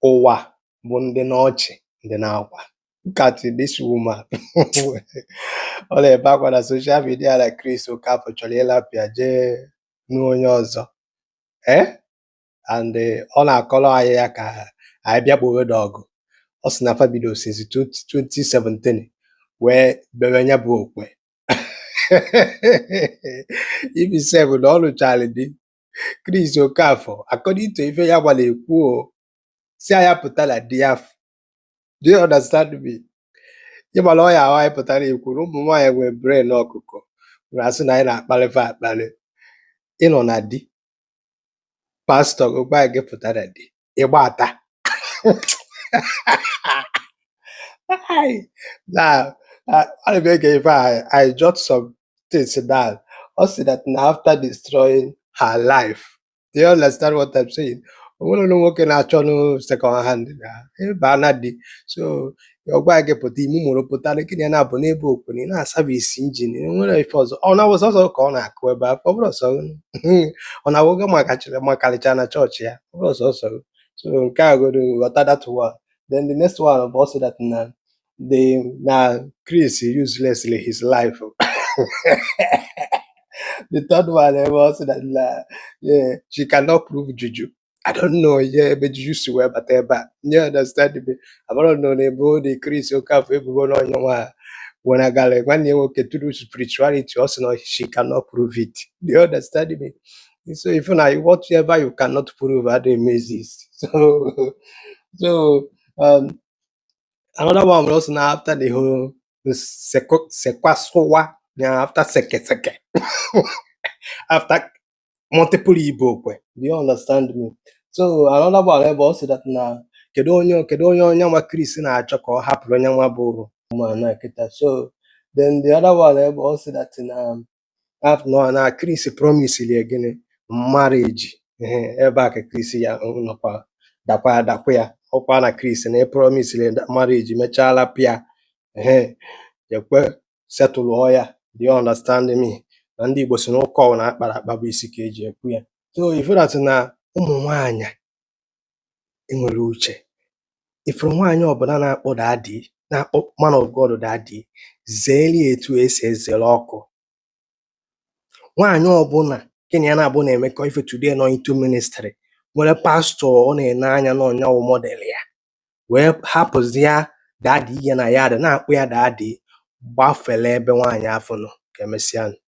Ụwa bụ ndị n'ọchị, ndị na-akwa. Look at this woman. Ọ na-ebe akwa na social media na Chris Okafor chọrọ ịlapụ ya jee nụọ onye ọzọ. Eh? And ọ na-akọrọ anyị ya ka anyị bịa gbowe ọgụ. Ọ sị na fa bido since 2017 wee bebe ya bụ okwe. Ibi sef na ọ lụchara di Chris Okafor, according to ife ya gbara ekwu o si anya pụta na di ya. Do you understand me? Ịgbara ọ ya ahụ anyị pụtara ekwu na ụmụ nwaanyị nwere brain ọkụkọ nwere asị na anyị na-akparịfa akparị. Ịnọ na di, pastọ gwa gị pụta na di, ịgba ata. Now, ana m ege ife a, I jot some things down. Ọ sị that na after destroying her life. Do you understand what I'm saying? O nwere ụlọ nwoke na-achọ nụ second hand na ịba na di. So ọ gwa gị pụta ime mụrụ pụta na gịnị ya na-abụ n'ebe okwene na-a service engine nwere ife ọzọ ọ na-awụ sọsọ ka ọ na-akụ ebe ahụ. Ọ bụrụ sọ ọ na-awụgo makachara makarịcha na chọọchị ya, ọ bụrụ sọsọ. So nke a godo ghọta that one. Then the next one bụ also that na the na Chris uselessly his life. The third one ebe also that na, yeah, she cannot prove juju. I don't know ihe ebe juju si wee bata ebe a. You understand me? Abụrụ na ọ na-ebo the Chris Okafor ebubo na onye nwa wenagara nwanne ya nwoke through spirituality. Ọ sị na she cannot prove it. Do you understand me? So if na whatever you cannot prove adịghị exist. So another one was also now after the whole sekwasụwa na after seke seke, after multiple Igbo okwe. Do you understand me? So another one ebe ọ sị that na kedu onye nwa Chris na-achọ ka ọ hapụrụ onye nwa bụ ụmụana kịta. So then the other one ebe ọ sị that na after no na Chris promise ya gịnị marriage. Ehe, ebe a ka Chris ya nọkwa dakwa dakwa ya ọkwa na Chris na promise ya marriage mechaa lapụ ya. Ehe, jekwe setụlụọ ya. Do you understand me? Na ndị Igbo si na ụka ọbụla akpara akpa bụ isi ka eji ekwu ya. So if that na ụmụ nwaanyị enwere uche, ifuru nwaanyị ọbụla na-akpọ daddy, na-akpọ man of God daddy, zeere ya etu esi ezere ọkụ. Nwaanyị ọbụla gị na ya na-abụ na-emekọ ife today nọ into ministry nwere pastọ ọ na-ene anya na ọnyanwụ model ya wee hapụzie daddy ya na ya dị na-akpọ ya daddy, gbafere ebe nwaanyị afọ nọ. Ka emesịa.